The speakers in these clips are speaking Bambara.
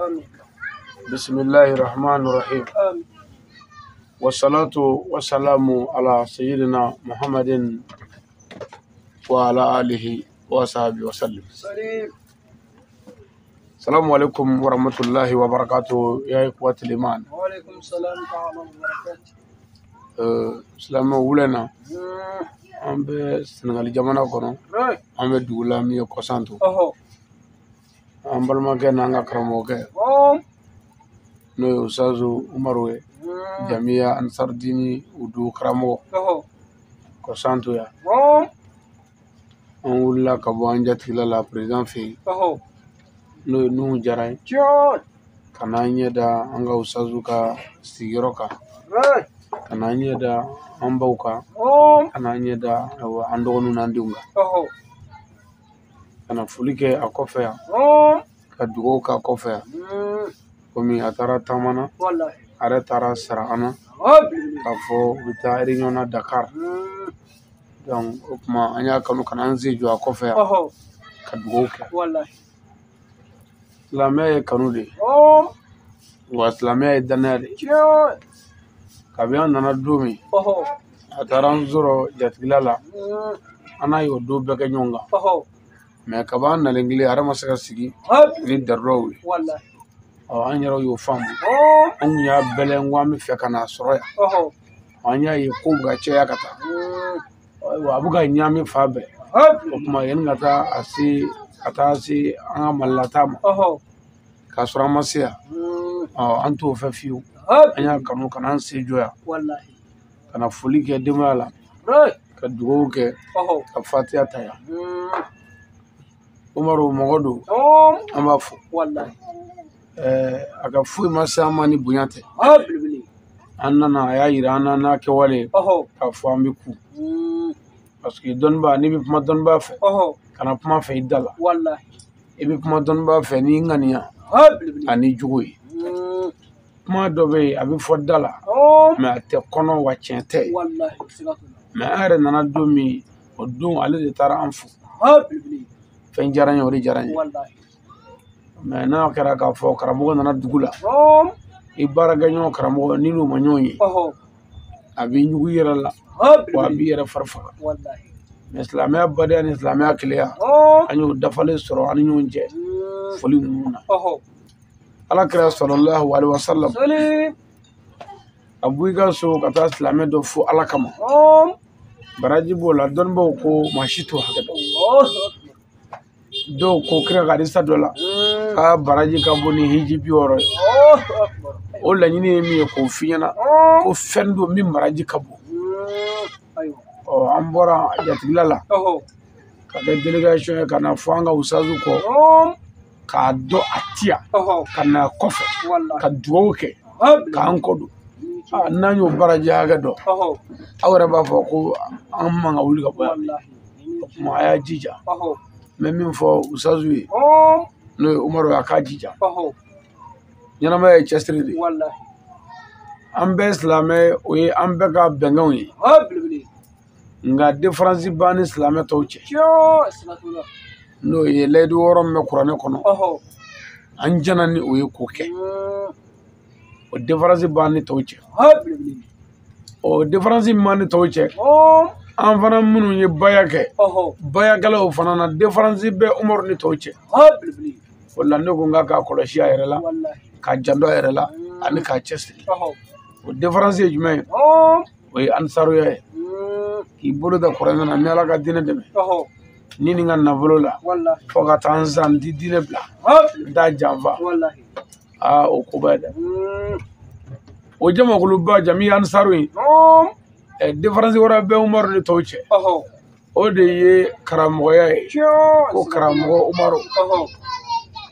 بسم الله الرحمن الرحيم. والصلاة والسلام على سيدنا محمد وعلى آله وصحبه وسلم. السلام عليكم ورحمة الله وبركاته يا إخوة الإيمان. وعليكم السلام ورحمة الله وبركاته. سلام ولنا. An bɛ Senegali jamana kɔnɔ, an bɛ dugu la min ye Kɔsanto. An balimakɛ n'an ka karamɔgɔkɛ n'o ye Usazu Umaru ye, Jamiya Ansardini Udu karamɔgɔ Kɔsanto yan. An wulila ka bɔ an jatigila la président fɛ yen, n'o ye Nuhu Jara ye, ka n'an ɲɛ da an ka Usazu ka sigiyɔrɔ kan, ka n'an ɲɛ da an baw kan, ka n'an ɲɛ da an dɔgɔninw n'an denw kan, ka na foli kɛ a kɔfɛ yan, ka dugawu k'a kɔfɛ yan. Komi a taara taama na, a yɛrɛ taara sara an na k'a fɔ u bɛ taa réunion na Dakar. Donc o tuma an y'a kanu ka n'an sen jɔ a kɔfɛ yan ka dugawu kɛ. Silamɛya ye kanu de ye, wa silamɛya ye danaya de ye. Kabi an nana don min, a taara an sɔrɔ jatigila la, an n'a y'o don bɛɛ kɛ ɲɔgɔn kan. Mɛ kabi an nalen kelen, a yɛrɛ ma se ka sigi ni daruraw ye. Ɔ an yɛrɛw y'o faamu, an kun y'a bɛlɛn ko an bɛ fɛ ka n'a sɔrɔ yan. An y'a ye kow bɛ ka caya ka taa, ayiwa a bɛ ka ɲaami fan bɛɛ. O tuma yanni ka taa a se ka taa se an ka Malila ma k'a sɔrɔ an ma se yan, ɔ an t'o fɛ fiyewu. An y'a kanu ka n'an sen jɔ yan, ka na foli kɛ denbaya la, ka dugawu kɛ, ka fatiya ta yan. Umaru mɔgɔ don, an b'a fo. A ka foyi ma se an ma ni bonya tɛ. An nana a y'a yira an na n'a kɛwale k'a fɔ an bɛ ku. Parce que dɔnnibaa, n'i bɛ kuma dɔnnibaa fɛ, kana kuma fɛ i da la. I bɛ kuma dɔnnibaa fɛ n'i ŋaniya ani jogo ye. Kuma dɔ bɛ yen a bɛ fɔ da la, mɛ a tɛ kɔnɔ wa tiɲɛ tɛ. Mɛ an yɛrɛ nana don min, o don ale de taara an fo. Fɛn diyara n ye, o de diyara n ye. Mɛ n'a kɛra k'a fɔ karamɔgɔ nana dugu la, i baarakɛɲɔgɔn karamɔgɔ n'i n'o ma ɲɔgɔn ye, a b'i ɲugu i yɛrɛ la, wa a b'i yɛrɛ fari faga. Mɛ silamɛya badenya ni silamɛya keleya, an y'o dafalen sɔrɔ an ni ɲɔgɔn cɛ foli ninnu na. Ala kira sallallahu alaihi wasallam, a bɔ i ka so ka taa silamɛ dɔ fo Ala kama, baraji b'o la. Dɔnnibaaw ko maa si t'o hakɛ dɔn. Dɔw ko kira ka hadisa dɔ la k'a baraji ka bon ni hiji 60 ye. O laɲini ye min ye k'o f'i ɲɛna ko fɛn don min baraji ka bon. Ɔ an bɔra jatigila la ka kɛ délégation ye ka na fɔ an ka usazu kɔ, k'a dɔn a tiya, ka na kɔfɛ ka dugawu kɛ k'an kɔ don. N'an y'o baraji hakɛ dɔn, aw yɛrɛ b'a fɔ ko an man ka wuli ka bɔ yan. O tuma a y'a jija. N bɛ min fɔ usazu ye, n'o ye Umaru ye, a k'a jija. Ɲɛnamaya ye cɛsiri de ye. An bɛɛ silamɛ, o ye an bɛɛ ka bɛnkanw ye. Nka différence b'an ni silamɛ tɔw cɛ, n'o ye layidu wɔɔrɔ min bɛ kuranɛ kɔnɔ, an jɛna ni o ye k'o kɛ. O différence b'an ni tɔw cɛ. O différence min b'an ni tɔw cɛ, an fana minnu ye baya kɛ, bayakɛlaw fana na différence bɛ Umaru ni tɔw cɛ. O la ne ko n k'a kɔlɔsi a yɛrɛ la, k'a janto a yɛrɛ la, ani k'a cɛsiri. O différence ye jumɛn ye? O ye ansaruya ye. K'i bolo da kuranɛ na, ni Ala ka diinɛ dɛmɛ, ni nin ka nafolo la, fo ka taa n san, n ti diinɛ bila, n t'a janfa. Aa o koba ye dɛ. O jamakuluba Jamiya Ansaru ye, différence wɛrɛ bɛ Umaru ni tɔw cɛ. O de ye karamɔgɔya ye. Ko karamɔgɔ Umaru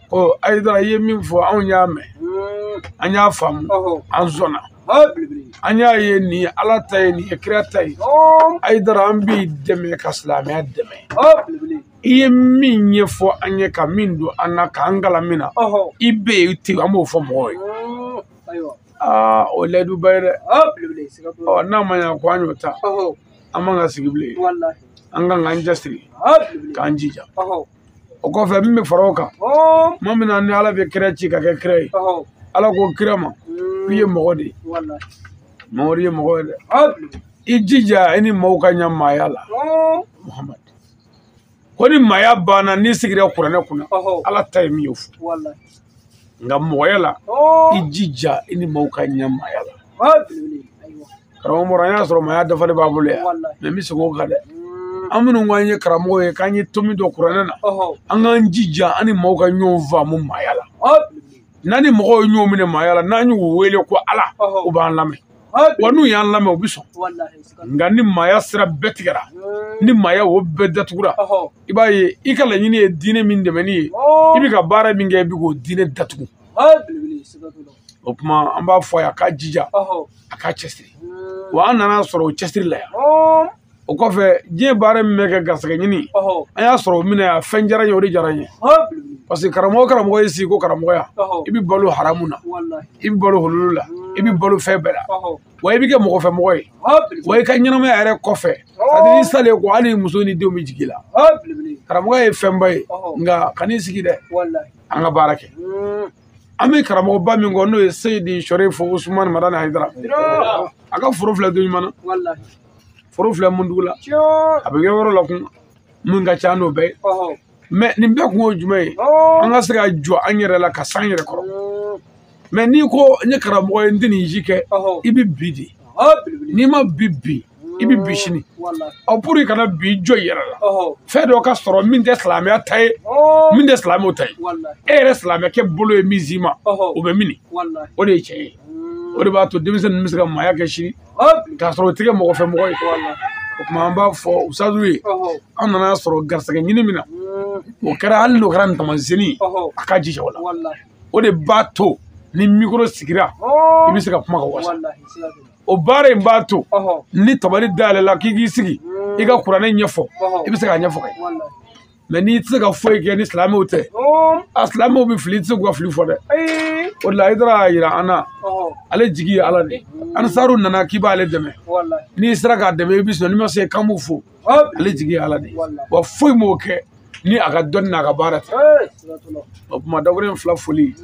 ko Ayidara, i ye min fɔ anw y'a mɛn, an y'a faamu, an sɔnna. An y'a ye nin ye Ala ta ye, nin ye kira ta ye. Ayidara, an b'i dɛmɛ ka silamɛya dɛmɛ. I ye min ɲɛfɔ an ye, ka min don an na, k'an kalan min na, i bɛ yen i tɛ, an b'o fɔ mɔgɔw ye. Aa o layiduba ye dɛ. Ɔ n'a ma ɲɛ ko an y'o ta, an man ka sigi bilen. An kan k'an cɛsiri, k'an jija. O kɔfɛ min bɛ fara o kan, tuma min na ni Ala bɛ kira ci ka kɛ kira ye, Ala ko kira ma k'i ye mɔgɔ de ye. Mamadu ye mɔgɔ ye dɛ. I jija i ni maaw ka ɲa maaya la. Muhamadu ko ni maaya banna n'i sigira kuranɛ kunna, Ala ta ye min ye o fɔ. Nka mɔgɔya la, i jija i ni maaw ka ɲa maaya la. Karamɔgɔ Umaru, an y'a sɔrɔ maaya dafalen b'a bolo yan, mɛ n bɛ segin o kan dɛ. An minnu ko an ye karamɔgɔ ye k'an ye tomi dɔ kuranɛ na, an k'an jija an ni maaw ka ɲɔgɔn faamu maaya la. N'an ni mɔgɔw ye ɲɔgɔn minɛ maaya la, n'an y'u wele ko Ala, u b'an lamɛn. Wa n'u y'an lamɛn, u bɛ sɔn. Nka ni maaya sira bɛɛ tigɛra, ni maaya o bɛɛ datugura, i b'a ye i ka laɲini ye diinɛ min dɛmɛni ye, i bɛ ka baara min kɛ, i bɛ k'o diinɛ datugu. O tuma an b'a fɔ a ye a k'a jija, a k'a cɛsiri. Wa an nana sɔrɔ o cɛsiri la yan. O kɔfɛ diɲɛ baara min bɛ kɛ garisɛgɛ ɲini, an y'a sɔrɔ o minɛ yan, fɛn diyara n ye, o de diyara n ye. Parce que karamɔgɔ karamɔgɔ y'i sigi ko karamɔgɔya, i bɛ balo haramu na, i bɛ balo hululu la, i bɛ balo fɛn bɛɛ la. Wa i bɛ kɛ mɔgɔfɛ mɔgɔ ye. Wa i ka ɲɛnamaya yɛrɛ kɔfɛ, c'est-à-dire n'i salen kɔ, hali muso ni denw bɛ jigin i la. Karamɔgɔya ye fɛnba ye, nka kan'i sigi dɛ, an ka baara kɛ. An bɛ karamɔgɔba min kɔ, n'o ye Seyidi Sɔrifu Usumani Madani Hayidara, a ka foro filɛ don ɲuman na, foro filɛ Mundugu la, a bɛ kɛ yɔrɔ la kun mun ka ca n'o bɛɛ ye. Mɛ nin bɛɛ kun ye jumɛn ye? An ka se ka jɔ an yɛrɛ la ka s'an yɛrɛ kɔrɔ. Mɛ n'i ko n ye karamɔgɔ ye, n tɛ nin si kɛ, i bɛ bi de. N'i ma bi bi, i bɛ bi sini. Ɔ pour i kana bi, jɔ i yɛrɛ la. Fɛn dɔ ka sɔrɔ min tɛ silamɛya ta ye, min tɛ silamɛw ta ye. E yɛrɛ silamɛkɛ bolo ye min s'i ma, o bɛ min? O de ye tiɲɛ ye. O de b'a to denmisɛnnin ninnu bɛ se ka maaya kɛ sini, k'a sɔrɔ o tɛ kɛ mɔgɔfɛ mɔgɔ ye. O tuma an b'a fɔ usazu ye, an nana sɔrɔ garisɛgɛ ɲini min na, o kɛra hali n'o kɛra ntamansenni ye, a ka jija o la. O de b'a to ni mikoro sigira, i bɛ se ka kuma ka wasa. O baara in b'a to ni tabali dayɛlɛ la k'i k'i sigi i ka kuranɛ ɲɛfɔ, i bɛ se k'a ɲɛfɔ ka ɲɛ. Mɛ n'i tɛ se ka foyi kɛ ni silamɛw tɛ, a silamɛw bɛ fili, i tɛ se k'u ka fili fɔ dɛ. O de la Hayidara y'a jira an na, ale jigi ye Ala de ye. Ansaru nana k'i b'ale dɛmɛ, n'i sera k'a dɛmɛ i bɛ sɔn, n'i ma se k'an b'u fo. Ale jigi ye Ala de ye. Wa foyi m'o kɛ ni a ka dɔnni n'a ka baara tɛ. O tuma dakuruɲɛ fila foli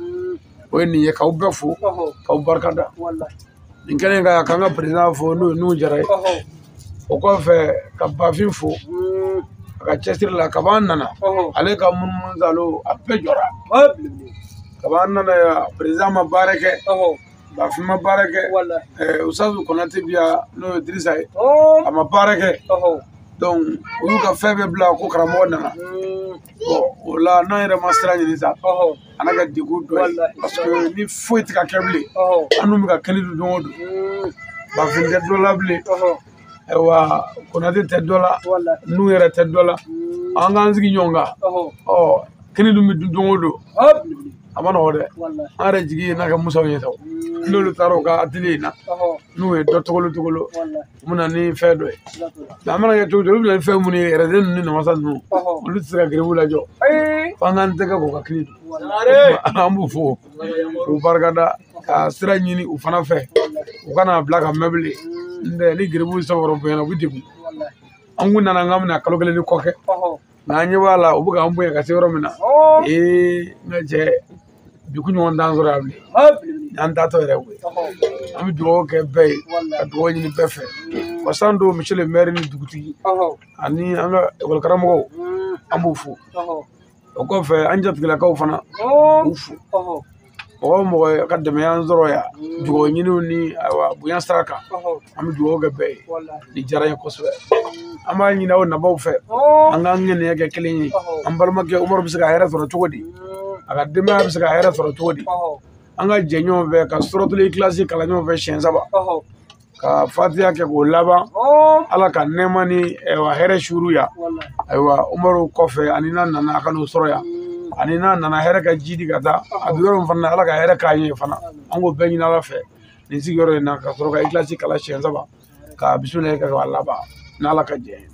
o ye nin ye, k'aw bɛɛ fo, k'aw barika da. Nin kɛlen ka k'an ka président fo, n'o ye Nuhu Jara ye. O kɔfɛ ka Bafin fo a ka cɛsiri la. Kab'an nana, ale ka munumunu salo a bɛɛ jɔra. Kab'an nana yan, président ma baara kɛ, Bafin ma baara kɛ, Usazu Konate bi yan, n'o ye Dirisa ye, a ma baara kɛ. Donc u y'u ka fɛn bɛɛ bila ko karamɔgɔ nana. Bon o la n'an yɛrɛ ma sira ɲini sa, a n'a kɛ degun dɔ ye. Parce que ni foyi tɛ ka kɛ bilen, an dun bɛ ka kɛnɛ dun don o don. Bafin tɛ dɔ la bilen, ayiwa Konate tɛ dɔ la, Nuhu yɛrɛ tɛ dɔ la. An k'an sigi ɲɔgɔn kan. Ɔ kɛnɛ dun bɛ dun don o don, a ma nɔgɔ dɛ. An yɛrɛ jigi ye n'a kɛ Musaw ye sa, n'olu taara u ka atelier in na, n'u ye dɔ togolo togolo, u bɛ na ni fɛn dɔ ye. Mɛ a mana kɛ cogo cogo, olu bɛ na ni fɛn minnu ye, yɛrɛden ninnu ni namasa ninnu, olu tɛ se ka geribu lajɔ. F'an k'an tɛgɛ k'o ka kili dun. An b'u fo k'u barikada, ka sira ɲini u fana fɛ, u kana bila ka mɛn bilen. N tɛ ni geribu sɔrɔ bonyana, u bɛ degun. An kun nana k'an bɛna kalo kelen ni kɔ kɛ, nka an ɲɛ b'a la u bɛ k'an bonya ka se yɔrɔ min na. Ee n ka cɛ, bi kunɲɔgɔn t'an sɔrɔ yan bilen. N'an taatɔ yɛrɛ koyi. An bɛ dugawu kɛ bɛɛ ye, ka dugawu ɲini bɛɛ fɛ. Wa san don monsieur le maire ni dugutigi ani an ka ekɔli karamɔgɔw, an b'u fo. O kɔfɛ an jatigilakaw fana, k'u fo. Mɔgɔ o mɔgɔ ka dɛmɛ y'an sɔrɔ yan, dugawu ɲiniw ni ayiwa bonya sira kan, an bɛ dugawu kɛ bɛɛ ye. Nin diyara n ye kosɛbɛ. An b'a ɲini aw nabaw fɛ, an k'an ŋaniya kɛ kelen ye. An balimakɛ Umaru bɛ se ka hɛrɛ sɔrɔ cogo di? A ka denbaya bɛ se ka hɛrɛ sɔrɔ cogo di? An ka jɛ ɲɔgɔn fɛ ka suratul ikilasi kalan ɲɔgɔn fɛ siɲɛ 3, ka fatiya kɛ k'o laban. Ala ka nɛɛma ni hɛrɛ suuru yan. Ayiwa Umaru kɔfɛ, ani n'a nana a ka n'o sɔrɔ yan, ani n'a nana hɛrɛ ka ji di ka taa a bɛ yɔrɔ min fana na, Ala ka hɛrɛ k'a ye fana. An k'o bɛɛ ɲini Ala fɛ nin sigiyɔrɔ in na, ka sɔrɔ ka ikilasi kalan siɲɛ 3, ka bisimila kɛ k'a laban n'Ala ka jɛ ye.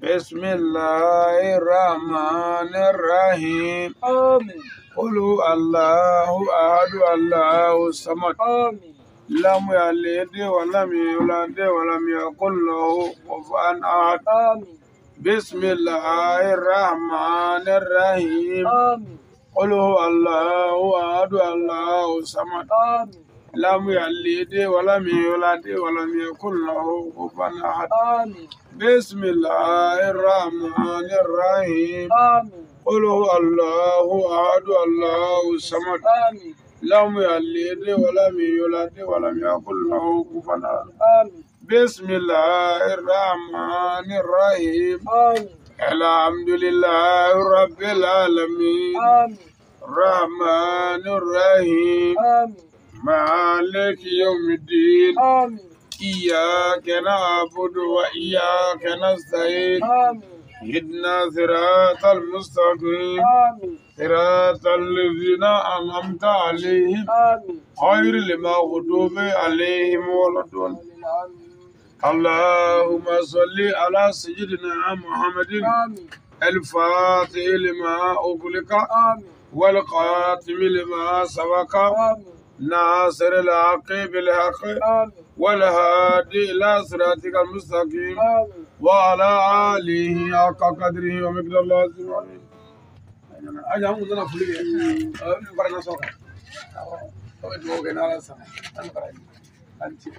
Bismillahirrahmanirrahim. Amin. Qul Allahu ahadu Allahu samad. Amin. لم يلد ولم يولد ولم يكن له كفوا أحد. آمين. بسم الله الرحمن الرحيم. آمين. قل هو الله أحد الله الصمد. آمين. لم يلد ولم يولد ولم يكن له كفوا أحد. آمين. بسم الله الرحمن الرحيم. آمين. قل هو الله أحد الله الصمد. آمين. لم يلد ولم يولد ولم يكن له كفوا أحد. آمين. بسم الله الرحمن الرحيم. آمين. الحمد لله رب العالمين. آمين. الرحمن الرحيم. آمين. مالك يوم الدين. آمين. إياك نعبد وإياك نستعين. آمين. اهدنا صراط المستقيم. آمين. صراط الذين أنعمت عليهم. آمين. غير المغضوب عليهم ولا الضالين. آمين. اللهم صل على سيدنا محمد. آمين. الفاتح لما أغلق. آمين. والقاتم لما سبق. آمين. ناصر الحق بالحق. آمين. والهادي إلى صراطك المستقيم. آمين. وعلى آله حق قدره ومقداره العظيم. aja an kun nana foli kɛ n fara na sɔrɔ kan aw bɛ dugawu kɛ n'Ala sɔnna an fara an ci.